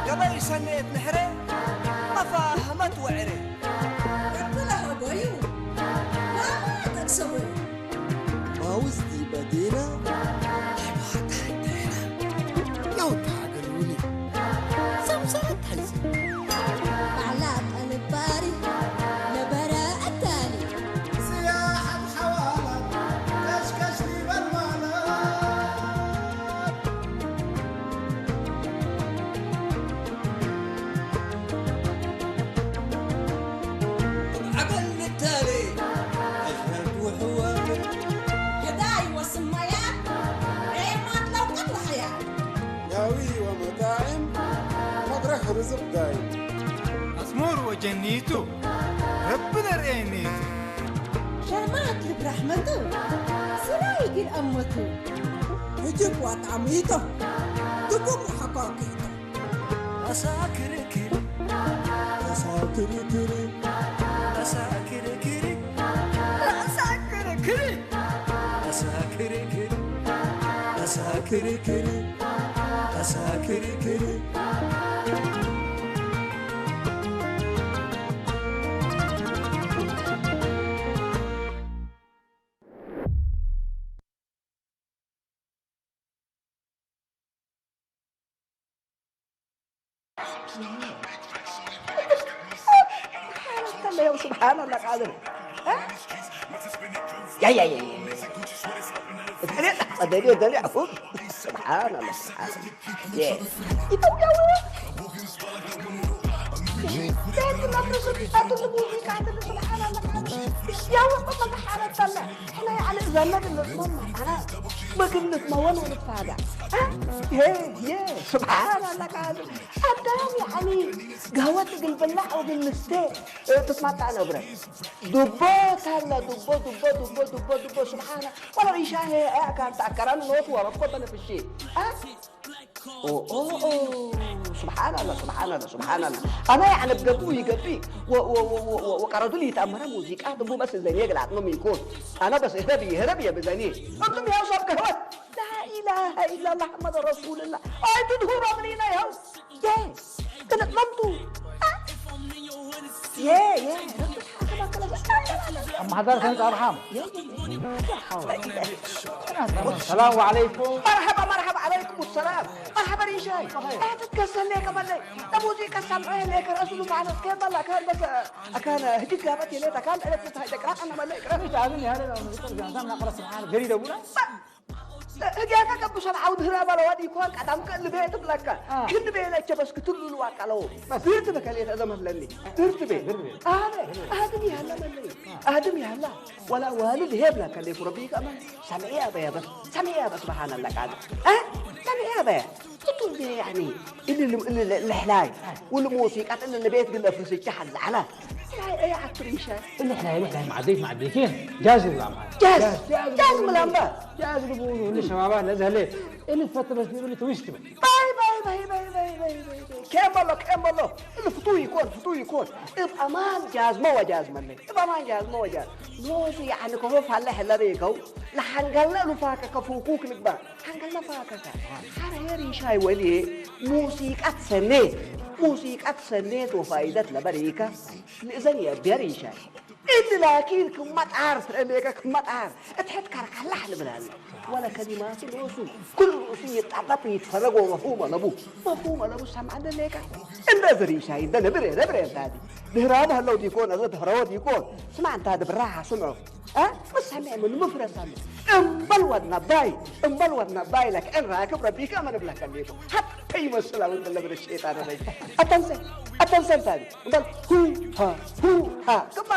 ገበይ ሰነየት ምሕረ፣ ጠፋ ህመት ወዕረ። እብለ ሆቦዩ፣ ባባ ጠቅሰቦዩ። ማውዝቲ በዴና፣ ለውታ ገልውሊ፣ ሰምሰረት ሓይሲ። ባዕላ ጠንባሪ ነበረ ኣዳሊ። ስያሓት ሓዋላት፣ ከሽከሽ ሊበል ማለት። ዓበል ንታሌ፣ ኣሽረድ ውሕዋል። ህዳይ ወስማያ፣ ሬማት ለውቀት ወሓያ። ያዊ ወመጣዕም፣ መድረኽ ርዝቕ ዳይ። ኣስሙር ወጀኒቱ፣ ረቢ ነርእየኒቱ። ሸማት ልብ ራሕመቱ፣ ስራይ ግን ኣመቱ። ህጅብ ዋጣሚቶ፣ ድጉም ሓኳኪቶ። ኣሳክርክር፣ ኣሳክርክር፣ ኣሳክርክር፣ ኣሳክርክር፣ ኣሳክርክር፣ ኣሳክርክር፣ ኣሳክርክር። ስብሓን ኣላ ቃድር። እ? ያ፣ ያ፣ ያ፣ ያ። ደሊያ፣ ደሊያ፣ ደሊያ። ስብሓን ኣላ፣ ስብሓን ኣላ። የ-፣ ኢትዮጵያዊ የ-፣ ትነፍሱ፣ ትነፍሱ፣ ሙዚቃ፣ ትንሱ፣ ስብሓን ኣላ ቃድር። ኢትዮጵያዊ እኮ መተሓረድ ኣላ። إحنا يعني زمان اللي صرنا أنا ما قلنا ما وين نتفاجأ. ها؟ هي، هي، سبحان الله قال. أدام يعني قهوة قلب الله أو بالنسبة تسمع تعالى برا. دبو تلا دبو دبو دبو دبو دبو سبحان الله. والله إن شاء الله كان تعكران نوت ورا كوبا في الشيء. ها؟ ኦ፣ ኦ፣ ኦ፣ ስብሓን ኣላ፣ ስብሓን ኣላ፣ ስብሓን ኣላ። ኣና ያዕነብ ገቡ ይገቢ ወ-፣ ወ-፣ ወ-፣ ወ-፣ ወ-፣ ወቀረዱ ሊተአመረ ሙዚቃ ትቡ በስ ዘኔ ግላጥኖ ሚንኮን። ኣና በስ ህረብ ይህረብ የብዘኔ። እንቱም ያው ሰብ ከህወት። ላኢላሃ ኢላላህ መሐመድ ረሱልላህ። ኣይትድሁሩ ኣምሪና ያው። የ-፣ ግን መምቱ። አ? የ-፣ የ-፣ ረቢ ሓከማ ከለዘ-፣ ኣመሓዳሪ ሰንት ኣብርሃም። የ-፣ የ-፣ የ-፣ የ-፣ ሰላም ዓለይኩም። መርሓባ፣ መርሓባ ዓለይኩም ሰላም። መርሓባ ሪሻይ። ኣትትከሰለ ከመለይ። ሙዚቃ ሰምዐ ለከ ረሱሉ ማለት ከመላ ከበሰ ኣካነ ህጅጋበት የሌት ኣካን ዕለት ተታይደ ቅራእ ኣነ መለይ ቅራእ። ምሽ ኣዝን ያለ ነው። ምሽ ጃንሳም ናቅረስ መዓል ገሪ ደቡላ። ህጊያካ ከብሶን ዓውድ ህራ ባለዋ ዲኮር ቀዳም ከልቤ ትብለካ። አ። ክንድ ቤለቸ በስ ክትሉሉ አቃለው። በስ። ብርት በከሌ ተዘመለኒ። ብርት ቤ። ብርት ቤ። አነ አድም ያለ መለይ። አድም ያላ። ወላ ዋልድ ሄብላ ከሌ ኩረቢ ከመ ሰምዒ አበያ በስ። ሰምዒ አበ ስብሓን አላ ቃል። አ? ሰምዒ አበያ። ትቱ ያኒ። እልል እልል ለሕላይ። ወል ሙዚቃ እልል ቤት ግለ ፍስቻ ሐዛላ። እይ አትሪሻ። እልል ሕላይ እልል ሕላይ ማዕደይት ማዕደይት። ጃዝ ይብላ ማለት። ጃዝ። ጃዝ ጃዝ ይብሉ። ምላምባ። ጃዝ ይብሉ። እልል ሸባባ ለዘለ። እልል ፈትበስ ይብሉ ትዊስት በል። ባይ ባይ ባይ ባይ ባይ ባይ ባይ ባይ። ኬም በሎ ኬም በሎ። እልል ፍቱ ይኮን ፍቱ ይኮን። እብ አማን ጃዝ መወጃዝ መለይ። እብ አማን ጃዝ መወጃዝ። ኖሱ ያዕኒ ከሆ ፋለ ሕለበ ይከው። ለሐንጋለ ሉፋከ ከፉኩክ ንግባ። ሓንከልና ፋከካ። ሓረ ሄር ይሻይ ወልዬ ሙሲቃት ሰኔት፣ ሙሲቃት ሰኔት ወፋይደት ለበሪካ ልእዘን የቢር ይሻይ። እሊ ላኪን ክመጣር ፍረሜከ ክመጣር እትሕት ካርካላሕ ልብላለ። ወለ ከሊማቱ ኖሱ ኩሉ ኖሱ ይጣበቅ ይትፈረግ ወመፍሁም ኣለቡ። መፍሁም ኣለቡ ሰምዓለ ሌካ። እንደ ዝር ይሻይ እንደ ነብር ነብር እንታዲ። ድህራዊ ህለው ዲኮን፣ እዚ ድህራዊ ዲኮን። ስማዕ፣ እንታ ድብራኻ ስምዖ። እ? ምስ ሰሚዕ ምን ምፍረስ ኣሎ። እምበል ወድና ባይ፣ እምበል ወድና ባይ፣ ለክዕን ራክብ ረቢካ መን ብለካ ዲኮ። ሀብተ ይመስል፣ አሁን ብለህ ብለህ ሸይጣን ነኝ። አተንሰ፣ አተንሰ እንታኒ። እምበል ሁ፣ ሃ፣ ሁ፣ ሃ። ክማ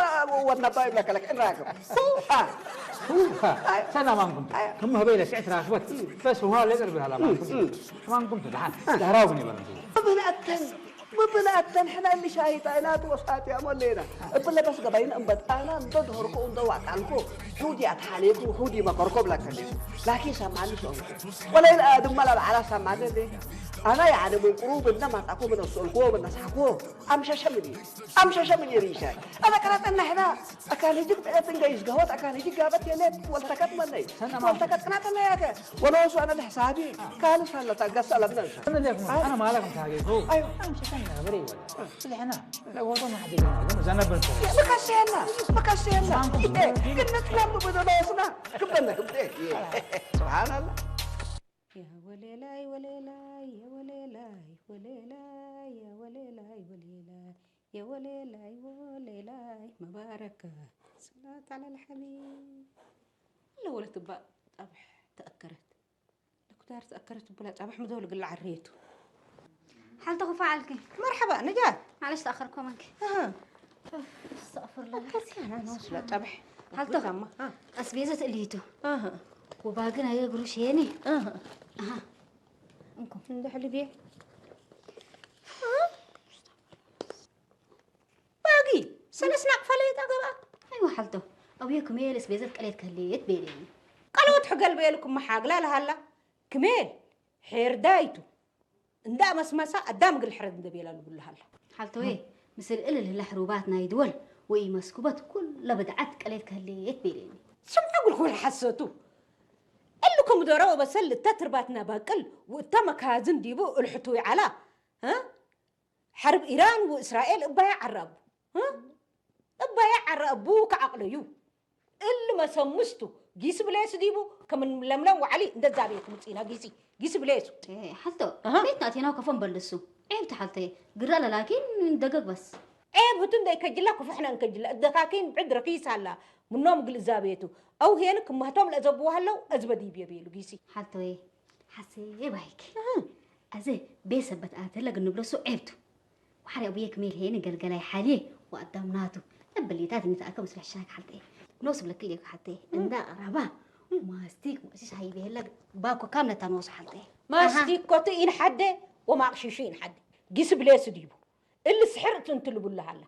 ወድና ባይ ብለካ ለክዕን ራክብ። ሁ፣ ሃ፣ ሁ፣ ሃ። አይ። ሰላም አንኩም። አይ። ከመ ህበይ ለስዕት ራክበት። በስ ውሃ ለጥር ብሃላ ማንኩም። ማንኩም ትድሓን። ዳህራው ግን ይበረንቱ። ምን አተን ምብላተን ሕና እሊ ሻሂጣ ኢና ትወሳት ያሞ ሌና እብለ በስ ገባይን እምበጣና እንዶ ድሆርኮ እንዶ ዋጣልኮ ሑዲ ኣትሓሌኩ ሑዲ መቀርኮ ብላከሌ ላኪ ሰማኒ ሶንኩ ወለይል ኣድማ ላልዓላ ሰማኒ ሌ ኣና ያዕኒ ምን ቁሩብ እነ ማጣኩ ምን ኣስኦልኩዎ ምን ነስሓኩዎ ኣምሸሸ ምን እዩ ኣምሸሸ ምን እዩ ሪሻ ኣነ ቀራጠና ሕና ኣካል ህጅግ ብዕለት እንገ ይዝገወት ኣካል ህጅግ ጋበት የሌት ወልተከት መለይ ሰላም ወልተከት ቅናጠና ያከ ወለወሱ ኣነ ልሕሳቢ ካልስ ኣለታ ገሳ ለብነንሳ أنا ليكم، أنا ما لكم تاجي هو. أيوة. أنا مش كان غريب ولا. اللي هنا. لا، هو ما حد يقول. زنا بنت. ብካሴና ብካሴና ግነት ላም ብደለስና ክበና ክብደ ስብሓንላ የወሌላይ ወሌላይ የወሌላይ ወሌላይ የወሌላይ ወሌላይ የወሌላይ ወሌላይ መባረከ ሰላት ዓላ ልሓቢብ ለወለት እባ ጣብሕ ተኣከረት ለኩዳር ተኣከረት ብላ ጣብሕ ምዘውል ግላ ዓረየቱ ሓልተ ክፋዓልኪ መርሓባ ነጃት ማለሽ ተኣኸርኮ መንኪ ኣሃ እስተቕፍርላ ከሲያና ንወስሎ ጣብሕ ሓልተ ጉዛማ ኣስቤዘ ትእልይቱ ኣሃ ወባግን ኣየ ግሩሽ የኒ ኣሃ ኣሃ እንኩም እንደ ሕልቤ ባጊ ሰለስና ክፈለየት ኣገባ ኣይዋ ሓልቶ ኣብየ ክሜል ኣስቤዘት ቀሌት ከሌት ቤሌኒ ቀለወት ሕገል ቤልኩም መሓግላ ለሃላ ክሜል ሄርዳይቱ እንዳ መስመሳ ኣዳም ግል ሕረድ እንደ ቤላ ልብልሃላ ሓልቶዬ ምስል እል ልህላ ሕሩባት ናይ ድወል ወይ መስኩበት ኩለ ብድዓት ቀሌት ከሌት ቤሌኒ ስምዐ ጉልኩል ሓሰቱ እልኩም ዶሮ ወበሰል እታ ትርባትና ባቅል ወእታ መካዝን ዲቡ እልሕቱ ይዓላ እ ሓርብ ኢራን ወእስራኤል እባያ ዓራቡ እ እባያ ዓራቡ ከዓቅለዩ እል መሰምስቱ ጊስ ብሌስ ዲቡ ከም ለምለም ዋዕሊ እንደዛ ቤት ምጽና ጊሲ ጊስ ብሌሱ ሓልቶ ቤትና ቴናው ከፎን በልሱ ዔብቲ ሓልተ ግራ ለላኪን ደገግበስ ዔብ ህቱ እንደይ ከጅላ ክፉሕና እንከጅላ እደካኪን ብዕድ ረኪስ ኣላ ምኖም ግልዛቤቱ ኣው ሄን ክማህቶም ለዘብዋ ሃለው እዝበ ዲብ የቤሉ ጊሲ ሓልቶዬ ሓሴ ባይክ ኣዘ ቤት ሰበት ኣተለ ግን ንብለሱ ዔብቱ ወሓሪ ኣቡዬ ክሜል ሄን ገልገላይ ሓልዬ ወኣዳም ናቱ ለበሌታት እንተኣከ ምስለ ሕሻክ ሓልቴ ኖስ ብለክል የኩ ሓልቴ እንዳ ቀራባ ማስቲክ ሙእሲስ ሃይቤ ሄላ ባኮ ካም ነታ ኖስ ሓልቴ ማስቲክ ኮቱ ኢን ሓደ ወማቅሽሹ ኢን ሓደ ጊስ ብሌስ ዲቡ እል ስሕር ትንትልቡላ ሃላ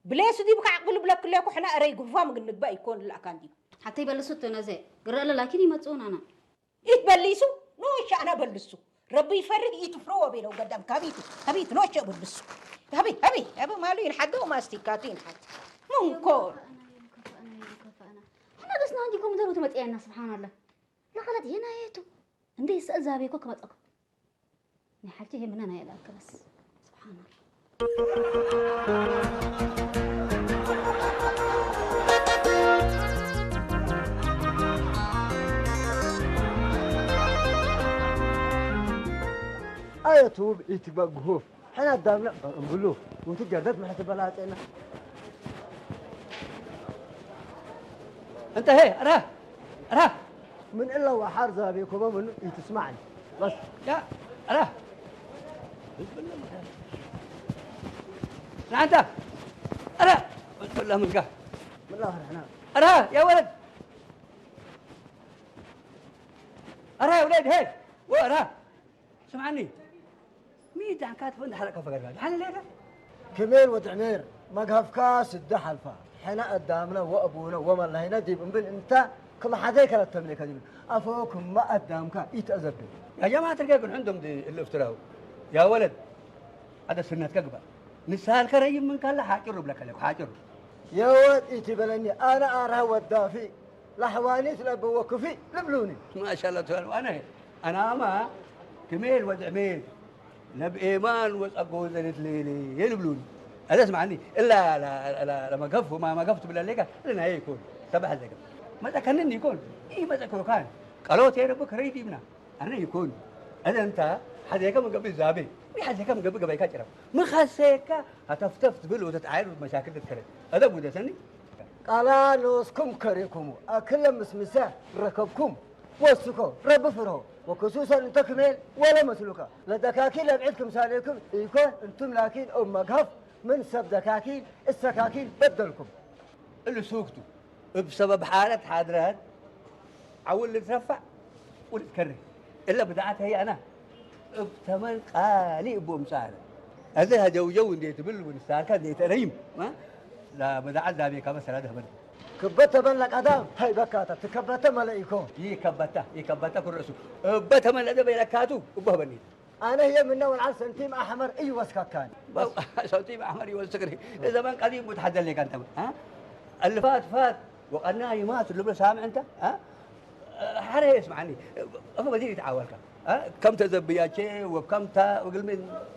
ብሌስ ዲቡ ከዓቅብል ብለክል የኩ ሕና እረይ ጉፋ ምግንግባ ይኮን ላካን ዲቡ ሓልቴ በልሱ ትነዘ ግረለ ላኪን ይመጽኡን ኣና ኢት በሊሱ ኖሽ ኣና በልሱ ረቢ ይፈርህ ኢትፍረዎ ቤለው ገዳም ካቢቱ ከቢት ኖሽ በልሱ ሀቢ ሀቢ ሀቢ ማሉ ይንሓገው ማስቲካቱ ይንሓት ሙንኮ ሕና በስና እንዲኩም ዘሩ ትመጽያና ስብሓን ኣላ ለኸለት የናየቱ እንደ ይስእል ዛቤኮ ክመጸኩም ናይ ሓልቲ ይሄ ምነን ኣይላከበስ ስብሓን ኣላ ኣየቱ ኢትግበእ ግሁፍ ሕና ዳምና እንብሉ ውቲ ጀርደት ምሕቲ በላጤና እንተ ሄ ራ ራ ምን እለ ወሓር ዛቤ ኮበ ምኑ ኢትስማዕኒ በስ ያ ራ ናንታ ራ ወላ ምንጋ ምላ ርሕና ራ ያ ወለድ ራ ያ ወለድ ሄ ወራ ስምዓኒ ሚዳንካ ትፈን ዳሕረካ ፈገርጋ ዳሕነ ሌለ ክሜር ወድዕሜር መግሀፍካ ስደ ሓልፋ ሕነ አዳምነ ወአቡነ ወመላሂነ ዲብ እምብል እንተ ክም ሐዘይ ከረተምኔከ ዲብል አፎ ክመ አዳምካ ኢተአዘብል። ያ ጀማዐት እርከ ግን ዕንዶም ዲ እሊ እፍትራው ያ ወለድ ዐደ ስነትከ ግባእ ንስሃልከ ረይም ምንካለ ሓጭሩ እብለከ ለኩ ሓጭሩ። የወድ ኢትበለኒ አነ አርሀ ወዳፊ ለሐዋኒት ለበወክፊ ልብሉኒ። ማሻላ ትበል ዋነ አናማ ክሜል ወድዕሜል ለብኤማን ወጸጎ ዘለት ሌሌ ልብሉኒ። አለ ስማዕኒ እላ ለመገፍ ወማ መገፍ ትብለ ሌጋ ለናየ ይኮን ሰባሕ ዘገ መጸከንን ይኮን ይህ መጸከካን ቀሎት የረቡ ከረይ ዲብና አነ ይኮን أنا أنت حزيكم قبل زابي، مي حزيكم قبل قبل كاتشرا. من خسيك هتفتفت بلو تتعاير مشاكل تتكلم. هذا بودا سني. ቃላ ንስኩም ከሪእኩሙ ኣክለ ምስ ምሰ ረከብኩም ወስኮ ረቢ ፍርሆ ወክሱሰን እንተ ክሜል ወለ መስሉካ ለደካኪ ለብዒድ ክምሳሌኩም ኢኮን እንቱም ላኪን ኦም መግሃፍ ምን ሰብ ደካኪል እሰካኪል በደልኩም اللي سوقته بسبب حالة حضرات عول اللي ترفع واللي تكره إلا بدعت هي أنا بثمن قالي أبو مساعدة هذا جو جو اللي تبل ونستاركا اللي تريم لا بدعت ذا بيك بس هذا هبل ክበተበን ለቀዳም ሀይበካታ ትከበተ መለኢኮ ይከበታ ይከበታ ኩረሱ እበተመን ለደ በይለካቱ እቦ በኒ ኣነ ህየ ምነ ወልዓል ሰንቲም ኣሕመር እዩ ወስካካኒ ሰንቲም ኣሕመር ይወስክሪ ዘመን ቀዲም ሙትሓዘለካ እንተ እልፋት ፋት ወቀና ይማት ልብሎ ሳምዕ እንተ ሓረ የስማዓኒ እኸ በዚ ይተዓወልካ ከም ተዘብያቼ ወብ ከምታ እግልሚ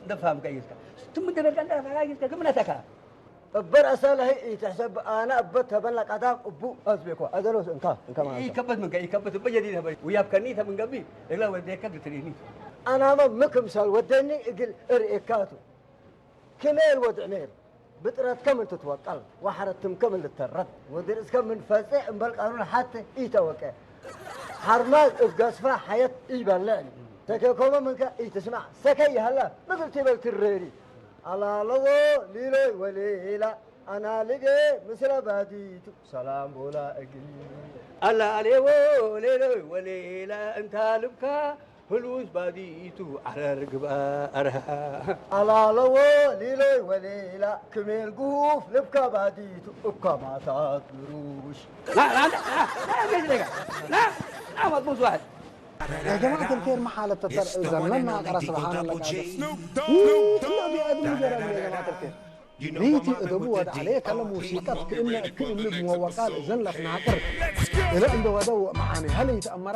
እንደፋም ቀይስካ ትምደበልካ እንዳ ተጋጊዝካ ግምነተካ እበር ኣሳላሂ ኢትሕሰብ ኣነ እበት ተበላ ቀዳም እቡ ኣዝቤኮ ኣዘለውስ እንካ እንካ ማለት ይከበት ምንከ ይከበት እበ ጀዲድ ሀበ ውያብ ከኒተ ምንገቢ እግላ ወደካ ግትሪኒ ኣናመ ምክምሳል ወደኒ እግል እርእካቱ ክሜል ወድዕሜር ብጥረትከም እንትትወቀል ወሓረትምከም እንትተረድ ወድርእስከም ምንፈፀ እምበል ቃኑን ሓተ ኢተወቀ ሓርማዝ እብ ገስፋ ሓየት ኢበልዕ ተኬኮመ ምንከ ኢትስማዕ ሰከይ ይሃላ ምግል ቲበል ትሬሪ ኣላለዎ ሊሎይ ወሌላ ኣናልቤ ምስለ ባዲቱ ሰላም ቦላ እግል ኣላለዎ ሌሎይ ወሌላ እንታ ልብካ ህሉስ ባዲቱ ዓረር ግባ ኣርሃ ኣላለዎ ሊሎይ ወሌላ ክሜል ጉፍ ልብካ ባዲቱ እኳ ማታት ብሩሽ لا لا لا لا لا لا لا لا لا لا لا لا يا جماعة الخير ما حالة التر إذا لما أقرأ سبحان الله قاعد. إيه، إلا بيأدم جرى يا جماعة الخير. ريتي أدبو ود عليك على موسيقى كأنه كأنه موقع إذن لك ناقر. إذا عنده هذا معاني هل يتأمر؟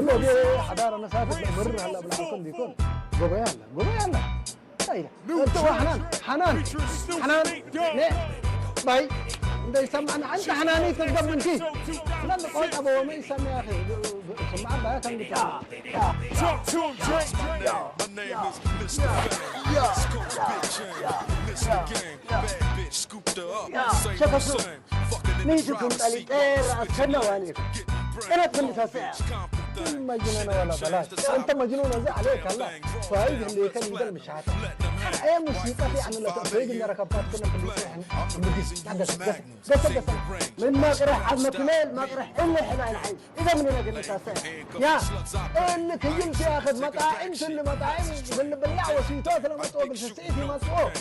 إلا بي حضارة نسافر مر هلا بلا حكم ديكون. قبيا لا قبيا لا. أيوة. أنت وحنان حنان حنان ليه؟ باي. أنت يسمعنا أنت حناني تقدر من كي. لا نقول أبو ما يسمع يا أخي. سمع بقى كم بتاع. Talk to him, Drake. My name is Mister Fat. Scoop bitch and Mister Game. Bad bitch scooped her up. Say what I'm saying. Fucking in the نيجيكم driver's seat. طريقين رأس كنا وانيكم. أنا كنت هسه. مجنون ولا بلاش. أنت مجنون أزع عليك الله. فايد اللي كان يدل مش عارف. أي موسيقى في عمل لك فايد إن ركبتك كنا في المسيح. بس بس. من ما قرح على المكمل ما قرح إلا حنا الحين. إذا من هنا قلنا تاسع. يا. اللي كيمت ياخذ مطاعم كل مطاعم بالله وسيتوت لما تقول بالسيتي ما تقول.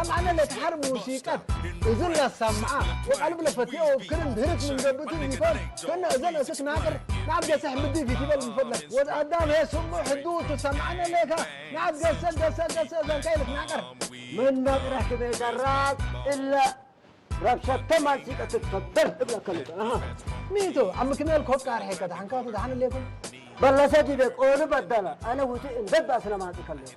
سمعنا لك حرب موسيقى. إذن لا سمعة. وقلب لفتيه وكرم دهرت من قبته يقول. كنا إذن أسك ناقر. نعم جسح مدي في كبل من فضلك. وقدام هي سمو حدود سمعنا لك. نعم جسد جسد جسد إذن كيلك ناقر. من ما قرح كبير جرات إلا ربشة تمام سيكا تتفضل إبلا كلمة. أها. ميتو عم كمال كوك قارحي كده حنكاتو ده حن ليكم. بلسة دي بيك أولو بدلا أنا وتي إن بب أسلم هذا كلمة.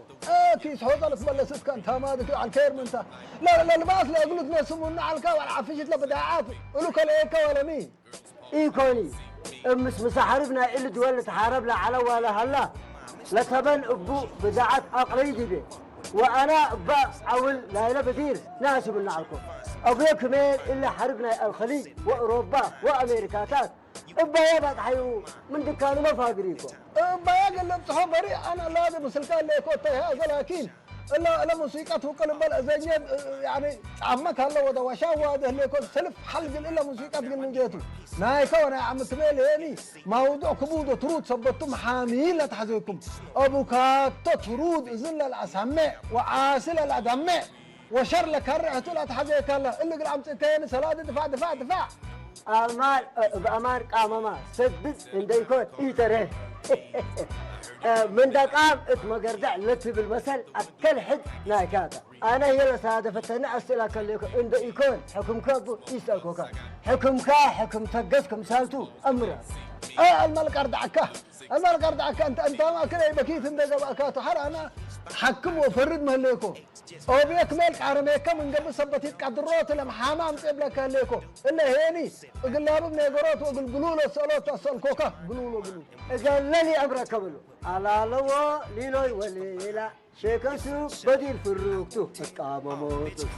أكيد حوض لك بلست كان تمادك على الكير من تا. لا لا الباس لا أقول لك نسمو إن على الكا ولا عفشت لا بداعات. ولو كل إيه كا ولا مين. إيكوني. أمس مسحربنا إلى دول تحارب لا على ولا هلا. لتبن أبو بدعت أقري دي بي. وأنا با عول لا إلى بدير ناس من نعرفه. أبويا كمين إلا حربنا الخليج وأوروبا وأمريكاتات. እባያ ባጽሓዩ ምን ድካኑ መፋግሪ እኮ። እባያ ገለብጽሖ በሪ ኣነ ላደ ምስልካ ለኮ ተይ ሀዘ ላኪን እላ እለ ሙሲቀት ውቅል በል እዘኘ ያኒ ጻመት አለ ወደ ዋሻ ዋደ ለኮ ሰልፍ ሐልግል እለ ሙሲቀት ግን ምንጀቱ ናይከ ወናይ ዓም ክሜል ሄኒ ማውዱዕ ክቡዶ ትሩድ ሰበቱም ሓሚ ለትሐዘኩም አቡካቶ ትሩድ እዝን ለልአሳሜዕ ወዓሲ ለልአዳሜዕ ወሸር ለካርዕ ህቱ ለአትሐዘ የካለ እሊ እግል አምጽእከ የኒ ሰላዲ ድፋዕ ድፋዕ ድፋዕ። አማር በአማር ቃመማ ሰድድ እንደይኮን ኢተረ ምን ደቃም እት መገርደዕ ለትብል መሰል አከል ሕድ ናይካታ። አነ የለ ሳደፈተኒ አስእላ ከሌኮ እንደ ኢኮን ሕክምከ ቡ ኢሰልኮካ። ሕክምካ ሕክም ተገስ ክምሳልቱ አምራ። الملك أردعك الملك أردعك أنت أنت ما كده بكيت أنت جبأك تحر أنا حكم وفرد مهليكو ኦብየ ክሜል ቃረሜከ ምንገብእ ሰበቲት ቀድሮት ለምሓማ ኣምጽእ ብለካ ህሌኮ። እለ ሄኒ እግላብብ ኔገሮት ወእግል ግሉሎ ሰእሎት ኣሰእልኮካ። ግሉሎ ግሉሎ። እገለል ይእምረከ ብሉ። ኣላለዎ ሊሎይ ወሌላ። ሼከሱ በዲል ፍሩክቱ ፍቃመሞትሱ።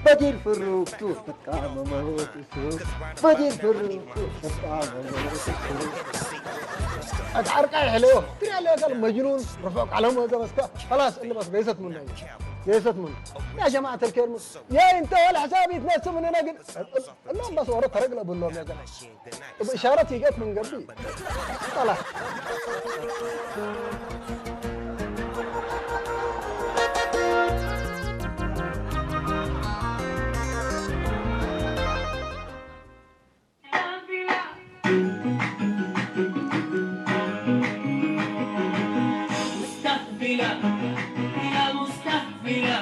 በዲል ፍሩክቱ ፍቃመሞትሱ። በዲል ፍሩክቱ ፍቃመሞትሱ። ኣትዓርቃ ይሕልዎ። ትሪያ ለገል መጅኑን ርፎ ቃለሞ ዘበስካ። خلاص እልበስ ገይሰት ሙና። ገይሰት ሙና። يا جماعة الخير يا انت ولا حساب يتنسى مننا قد. اللهم بس ورا ترقل ابو اللوم يا جماعة. بإشارة يجيك من قبل. طلع. مستهبلة، يا مستهبلة،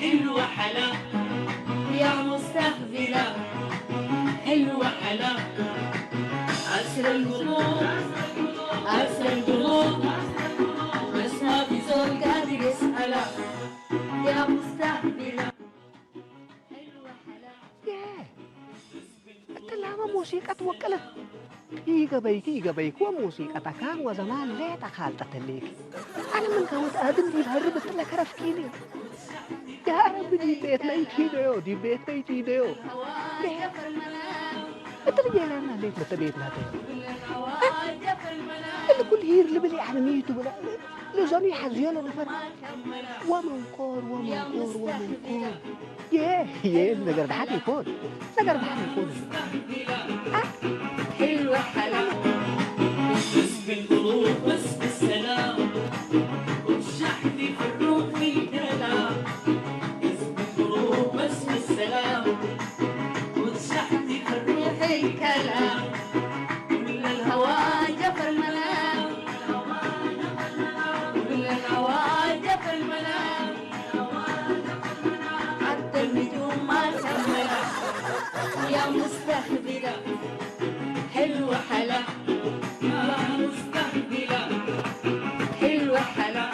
حلوة حلا، يا مستهبلة، حلوة حلا. عسل القلوب، عسل القلوب، بس ما في زول قادر يسألها، يا مستهبلة، حلوة حلا. እትላመ ሙሲቀት ወቅለት። ይገበይኪ ይገበይኪ ወሙሲቀተካን ወዘማን ሌጠ ካልጠተሌኪ። ኣነ ምን ከወት ኣድም ዲብ ሀርብ እትለ ከረፍኪኒ። ያ ረቢ ዲብ ቤትነ ኢትሂደዮ፣ ዲብ ቤትነ ኢትሂደዮ። እትል ጌራና ሌት በተ ቤትናተዮ። እሊ ኩል ሂር ልብል ያዕኒ ሚቱ ብለ። ልዞኑ ይሓዝዮ ለነፈር። ወመንኮር፣ ወመንኮር፣ ወመንኮር። يه يه ነገር ደሓን ይኮን ነገር ደሓን ይኮን። حلوة حلا. بس بالقلوب بس بالسلام. وتشحني في الروح والكلام. بس بالقلوب بس بالسلام. وتشحني في الروح الكلام. كل الهوى جفر ملام. كل الهوى جفر ملام. حتى النجوم ما سملها. يا مستهبلة، حلوة حلا. يا مستهبلة، حلوة حلا.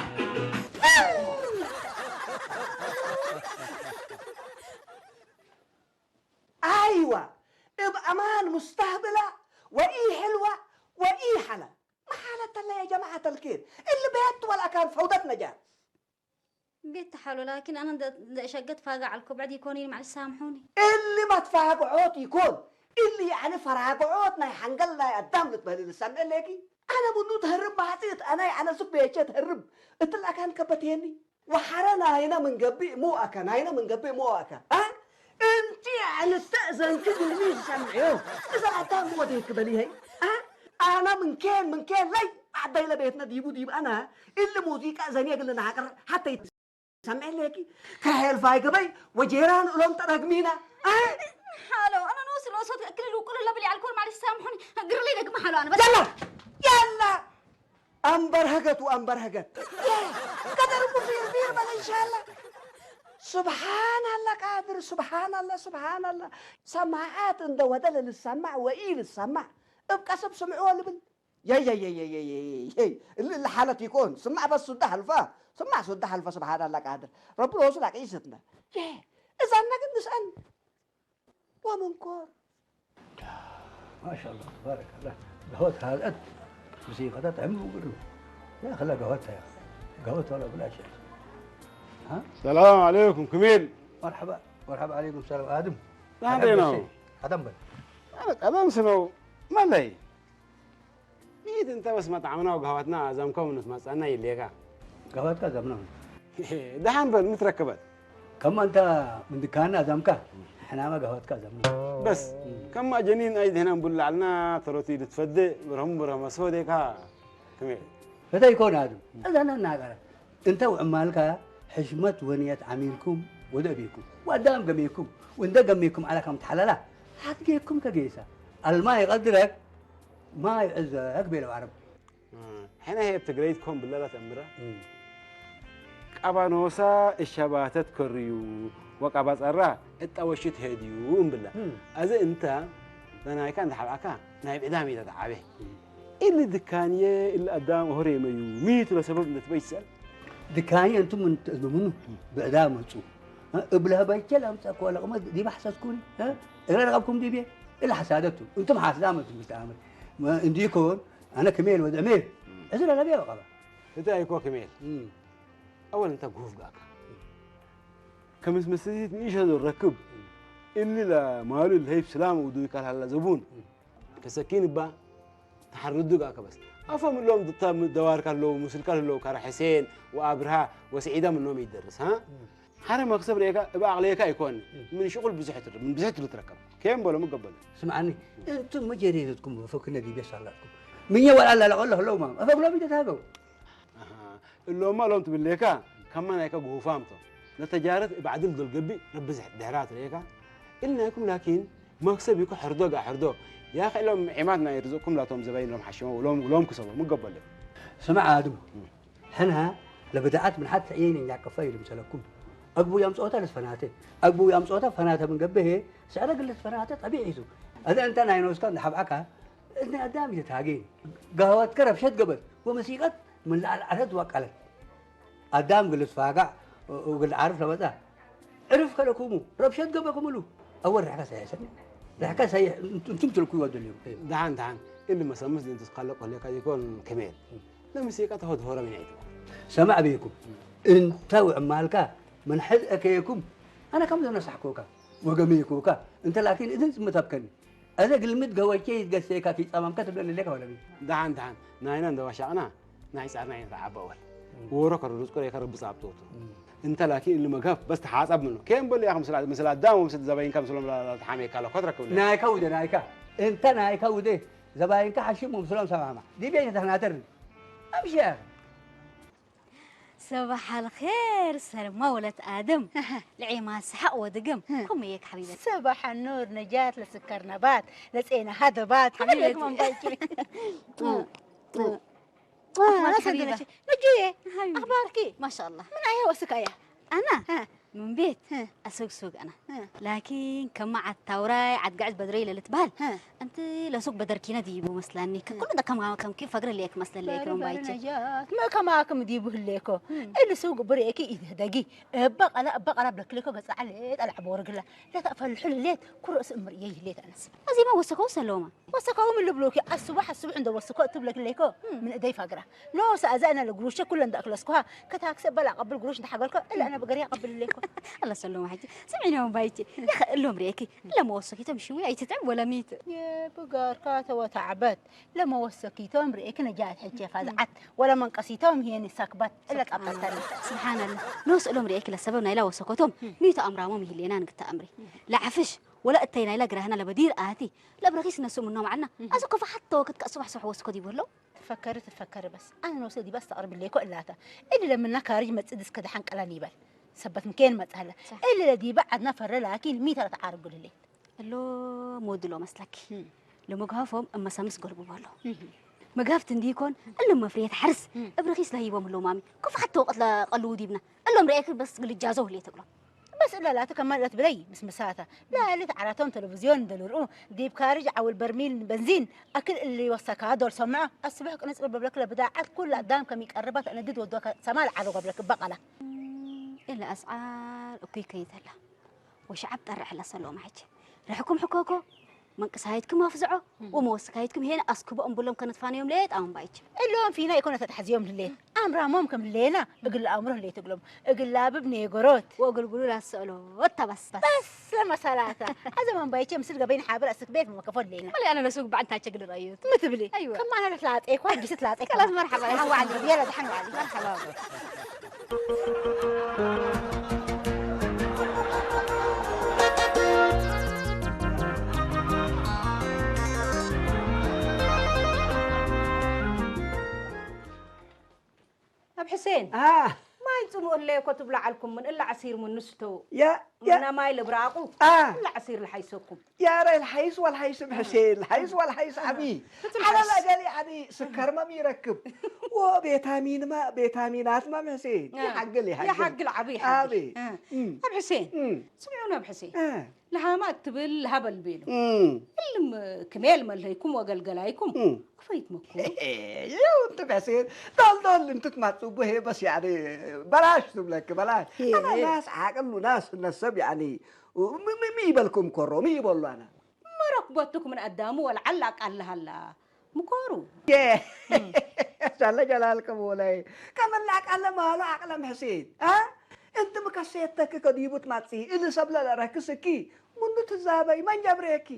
ኣይዋ፣ እብ ኣማን ሙስተህብላ ወኢ ሕልዋ ወኢ ሓላ። መሓለት ተላ ያ ጀማዓት ኣልኬር፣ እሊ ቤት ወላ ካን ፈውደት ነጃር። ቤት ተሓሎ፣ ላኪን ኣነ እንደ-፣ እንደ እሸገት ፋጋ ዓልኮ ብዕድ ይኮን ኢል፣ ማዕልሽ ሳምሑኒ። እሊ መትፋግዖት ይኮን፣ እሊ ያዕኒ ፈራግዖት ናይ ሓንገል ናይ ኣዳም ልትበህሊ ልሳምዕ ሌኪ። ኣነ ምኑ ተህርብ ማሕጺት፣ ኣነ ያዕነ ሱክ ቤቸ ተህርብ፣ እትላ ካን ከበትየኒ። ወሓረ ናይነ ምን ገብእ ሞአከ፣ ናይነ ምን ገብእ ሞአከ። አ? እንቲ ዕልተ እዘንኪ ግልሚ ዝሰምዕዮ። እዛ ኣታ ሞዴ ክበል ይሀይ። አ? ኣና ምን ኬን፣ ምን ኬን ለይ ዓደይ ለቤትነ ዲቡ ዲብ ኣና። እሊ ሙዚቃ እዘን የግልና ሃቅር ሓተይ ሰምዕ ለኪ። ከሄል ፋይ ገበይ ወጄራን እሎም ጠረግሚና። አ? ሓሎ፣ ኣነ ንወስ ለሶት እክል ልውቅሉ ለብል ያልኮል ማለት ሳምሑኒ። ግርሊ ደግመ ሓሎ ኣነ በቃ። ያላ! ያላ! ኣንበርሀገት ወኣንበርሀገት። የ፣ ቀደርኩ ፊርፊር በል እንሻላ። ስብሓናላ ቃድር፣ ስብሓናላ፣ ስብሓናላ። ሰማዓት እንደ ወደለ ልሰማዕ ወኢ ልሰማዕ። እብ ቀሰብ ስምዕዎ ልብል። የየየየየየየይ። እሊ፣ እሊ ሓለት ይኮን። ስማዕ በስ ሱዳ ሐልፋ። ስማዕ ሱዳ ሐልፋ፣ ስብሓናላ ቃድር። ረቢ ለወሱ ላቀይሰትና። የ፣ እዛና ግን ንስአን። ومنكر. ما شاء الله تبارك الله. قهوة هالقد. بس هي قطعت عمي وقلو. يا أخي لا قهوتها يا أخي. قهوتها ولا بلاش يا أخي. ها؟ السلام عليكم كميل. مرحبا. مرحبا عليكم السلام آدم. ናደይ ነው። ቀደም በል። ኧረ ቀደም ስነው መለይ። ሚት እንተ በስ መጣዕምና ወገሃዋትና ኣዛምካ ምኑት ማጻና ይሌካ። ገሃዋትካ ኣዛምና ምኑት። ደሓን በል ምትረክበት። ከማ እንታ ምን ድካና ኣዛምካ፣ ሕናማ ገሃዋትካ ኣዛምና። በስ፣ ከማ ጀኒን ኣይ ድህናን ቡላዕልና ተሮቲ ልትፈድእ ብርህሙ ብርህ መስሆ ዴካ ክሜ። ፈተይ ኮን ኣድም፣ እዛና እናቀረ። እንተ ውዕማልካ ሕሽመት ወንየት ዓሚልኩም ወደ ቤኩም ወዳም ገሜኩም ወንደ ገሜኩም ዓላ ከም ተሓላላ ሓትጌኩም ከጌሳ ኣልማ ይቐድረክ ማ ይዕዘክ ቤለው ዓረብ። ሕነ ሄብ ትግረይት ኮን ብለላ ተእምረ እም። ቃባኖሳ እሸባተት ከርዩ ወቃባጸራ እጣወሽት ሄድዩ እምብላ። እም። ኣዘ እንተ ዘናይካ እንተ ሓብኣካ ናይ ብዕዳም እዩ ተተዓቤ። እም። እሊ ድካንየ እሊ ኣዳም ኦሆሬመዩ ሚቱ ለሰበብ እንደ ትበይ ትሰል። ድካኒ እንቱም እንተእዝምኑ ብዕዳ መጹ። እብለ ባይቸል ኣምጻ ኮላ ቀመ ዲባ ሓሳስኩኒ። እግረ ረቀብኩም ዲቤ እላ ሓሳደቱ። እንቱም ሓስዳ መጹ ብልተ ኣምር። እንዲኮን ኣነ ክሜል ወድዕሜ እዝረ ነቢያ በቀባ። እቲ ኣይኮ ክሜል ኣወል እንተ ጉፍ ጋካ ከምስ መስዚት ንእሸ ዝረክብ እሊ ለማሉ ለህይብ ስላም ውዱ ይካል ሃላ ዘቡን ተሰኪን እባ ተሓርዱ ጋካ በስ ኣፎም እሎም ደዋርካ ኣለዉ ሙስልካ ኣለዉ ካራ ሕሴን ወኣብርሃ ወስዒዳ ምኖም ይደርስ ሃ ሓረ መክሰብ ርኤካ እባ ኣቕለየካ ኣይኮን ምን ሽቁል ብዙሕ ትር ምን ብዙሕ ትር ትረከብ ከየም በሎ ምገበሉ ስምዓኒ እንቱም መጀሪረትኩም ፈክነ ዲቤስ ኣላትኩም ምኘ ወላ ኣላለቀሎ ኣለዉ ማም ኣፈግሎም ይተታገው እሎማ ሎም ትብሌካ ከማ ናይካ ጉሁፋምቶ ነተጃረት እባዕድል ዶል ገቢ ረቢ ድሕራ ትርኤካ ኢልናይኩም ላኪን መክሰብ ይኩ ሕርዶ ጋ ሕርዶ ያኸ ኢሎም ዒማት ናይ ርዝቅኩም ላቶም ዘበይን ሎም ሓሽሞ ሎም ሎም ክሰቦ ምገበለ ስማዕ ኣድም ሕንሃ ለብድዓት ምን ሓት ዕየይን እኛ ቀፋ ይልምሰለኩም ኣግቡ ያምጽኦታ ለስፈናተ ኣግቡ ያምጽኦታ ፈናተ ምን ገብሄ ስዕረ ግለት ፈናተ ጠቢዕ ይሱ ኣዘ እንተ ናይ ኖስካ ንሓብዓካ እዝኒ ኣዳም ይተታጌ ጋዋትከ ረብሸት ገበት ወመሲቀት ምን ለዓል ዓሰት ዋቃለት ኣዳም ግልስ ፋጋዕ ወግል ዓርፍ ለመጻ ዕርፍ ከለኩሙ ረብሸት ገበኩም እሉ ኣወል ርሕከ ሰይሐ ሰኒ ርሕከ ሰይሕ እንቱም ትልኩ ይወደልዩ ደሓን ደሓን እሊ መሰምስ ድንትስ ካለ ቆሌካ ይኮን ክሜል ለምሲቀ ተሆድሆረ ምን ኣይትዋ ሰማዕ ቤኩም እንተ ውዕማልካ ምን ሕዝ እከየኩም ኣነ ከም ዘነሳሕኩካ ወገመይኩካ እንተ ላኪን እዝን ጽምት ኣብከኒ ኣዘ ግልምት ገወቼ ይትገሰካ ኪጻማምካ ትብለኒ ለካ ወለሚ ደሓን ደሓን ናይና እንደዋሻቕና ናይ ጻርና ይንፈዓባ ወል ወሮ ከረዱጽ ቆሬ ከረብጽ ኣብቶቱ እንተ ላኪን እሊ መግሃፍ በስ ተሓጻብ ምኖ ከየም በሉ ያኸ ምስላ ምስላ ዳም ወምስል ዘበይንካ ምስሎም ተሓሜካ ለኮ ትረክብ ናይካ ውደ ናይካ እንተ ናይካ ውደ ዘባይንካ ሓሽም ወምስሎም ሰማማ ዲቤ ተተናተር ኣምሽያ صباح الخير سلمى ولد آدم لعيما سحق ودقم كم يك حبيبتي صباح النور نجاة لسكر نبات لسينا هدبات كم يك من بايكي أخبارك حبيبة نجية أخبارك ما شاء الله من أيه وسكايا أنا من ቤት ኣሰግሱግ ኣና ላኪን ከማ ዓድ ታውራይ ዓድ ግዕዝ በድረይ ለልትበሃል እንቲ ለሱግ በደርኪነ ድይቡ መስላኒ ከኩሉ ደ ከማ ከምኪ ፈግረ ልየ ክመስለለየ ክሮም ባይቼ ማ ከማክም ድይቡ ህሌኮ እሊ ሱግ ብርእኪ ኢትህደጊ እበ ቀላ እበ ቀላ ብለክሌኮ ገጻዓ ሌጥ ኣልዓቦ ወርግላ ለተእፈልሑ ልሌት ኩርእስ እምርእየ ይህሌት ኣነስ ኣዚማ ወሰከው ሰለውማ ወሰከውም ልብሉኪ ኣስቡሕ ኣስቡሕ እንደ ወስኮ እትብለክሌኮ ምን እደይ ፋግራ ኖ ሰኣዛ እነ ለግሩሸ ኩለ እንደ ኣክለስኩሃ ከታክሰ በል ኣቀብል ግሩሽ እንደ ሓገልኮ እለ እነ ብገሪ ኣቀብል ሌኮ ኣላ ሰለማ ሕጂ ስምዒኒ ዮም ባይቼ ይኸእሎም ርኤኪ ለመወሰኪቶም ሽዊ ኣይትጥዕም ወላ ሚት የብጋርካ ተወታዕበት ለመወሰኪቶም ርኤኪ ነጃት ሕቼ ፋዝዓት ወላ መንቀሲቶም ሄኒ ሰክበት እለ ጣብጣብታኒ ስብሓንላ ንወስእሎም ርኤኪ ለሰበብ ናይላ ወሰኮቶም ሚቱ ኣምራሞም ይህሌና ንግታ ኣምሪ ለዓፍሽ ወላ እተይ ናይላ ግራህና ለበዲር ኣቲ ለብረኺስ ነሱ ምኖ ማዕልና ኣዚ ኮፋ ሓቶ ክትካ ጽባሕ ጽባሕ ወስኮት ይብሎ ትፈከሪ ትፈከሪ በስ ኣነ ነብሰ ዲባ ኣስተቕርብ ኢለይኮ እላታ እሊ ለምና ካርጅ መጽእ ድስከ ደሓን ቀላል ይበል ሰበት ምኬን መጽሃለ እሊ ለዲባ ዓድና ፈረ ላኪን ሚተ ለተዓርጉ ልሌት እሎ ሞድሎ መስለኪ ለመግሃፎም እመሰምስ ገልቡ በሎ መግሃፍት እንዲኮን እሎም መፍርየት ሓርስ እብርኺስ ለሂቦም እሎ ማሚ ኮፍ ሓቶ ወቅት ለቀልዉ ዲብና እሎም ርኤክ በስ ግልጃዞ ህሌ ተብሎ بس إلا لا تكمل لا تبلي بس مساتا لا اللي تعراتهم تلفزيون دلورو ديب كارج عول برميل بنزين أكل اللي وسكها دول سمعه الصبح كنس رب لك لبداعة كل أدام كم يقربت أنا دد ودوك سمال عرو قبلك بقلة إلا أسعار أوكي كيتلا وشعب طرح لسلو معك رحكم حكوكو መንቅሳይትኩም ኣፍዝዖ ወመወስካይትኩም ሄነ ኣስክቦኦም ብሎም ከነትፋነዮም ሌጥ ኣምባይች እሎም ፊና ይኮነ ተትሓዝዮም ልሌት ኣምራሞም ከም ልሌና እግል ኣእምሮ ህሌት እግሎም እግል ላብብ ኔጎሮት ወእግል ጉሉል ኣሰእሎ ወታባስባስ በስ ለመሰላታ ኣዘም ኣምባይቸ ምስል ገበይን ሓብር ኣስክ ቤት መከፎ ልሌና መለያ ነነሱ ግባዕ እንታይ ቸግል ረዩት ምትብሊ ከማና ለትላጤ እኳ ጊስ ትላጤ ከላስ መርሓባ ይዋዓል የለ ድሓን ዋዓል መርሓባ ኣብ ሕሴን ማይ ጽምኡ እለ እኮ ትብሎ ዓልኩም ምን እላ ዓሲር ምን ንስተው ያ ያ ምና ማይ ልብራቁ አ እላ ዓሲር ልሓይሰኩም ያረ ልሓይስ ወልሓይስ ብ ሕሴን ልሓይስ ወልሓይስ ዓቢ ዓለ ለገሊ ዓዲ ስከርመም ይረክብ ቤታሚንማ ቤታሚናትማ ሕሴን እ። ይሓግል ይሓግል። ይሓግል ዓብዪ ይሓግል። ኣቤ። እ። እም። ኣብ ሕሴን እም። ስምዑን ኣብ ሕሴን እም። ለሃማ እትብል ለሃ በልቤሉ እም። እልም ክሜል መለይኩም ወገልገላይኩም እም። ክፈይት መኩ ይኸውንት ሕሴን ዶልዶል እንትትማጽቡ ሄ በስ ያኔ በላሽ ትብለክ በላሽ ሄ። ኣና ናስ ዓቅሉ ናስ ነሰብ ያኒ ሚ ይበልኩም ኮሮ ሚ ይበሉ ኣና መረክቦትክ ምን አዳሙ ወልዓል አቃልሃላ ምኮሩ ሻለ ጀላልከ ቦላይ ከመላቃለ ማሉ አቅለም ሕሴን አ እንት ምከሴተክ ከዲቡት ማጺ እሊ ሰብለ ለረክስኪ ምኑ ትዛበይ መን ጀብሬኪ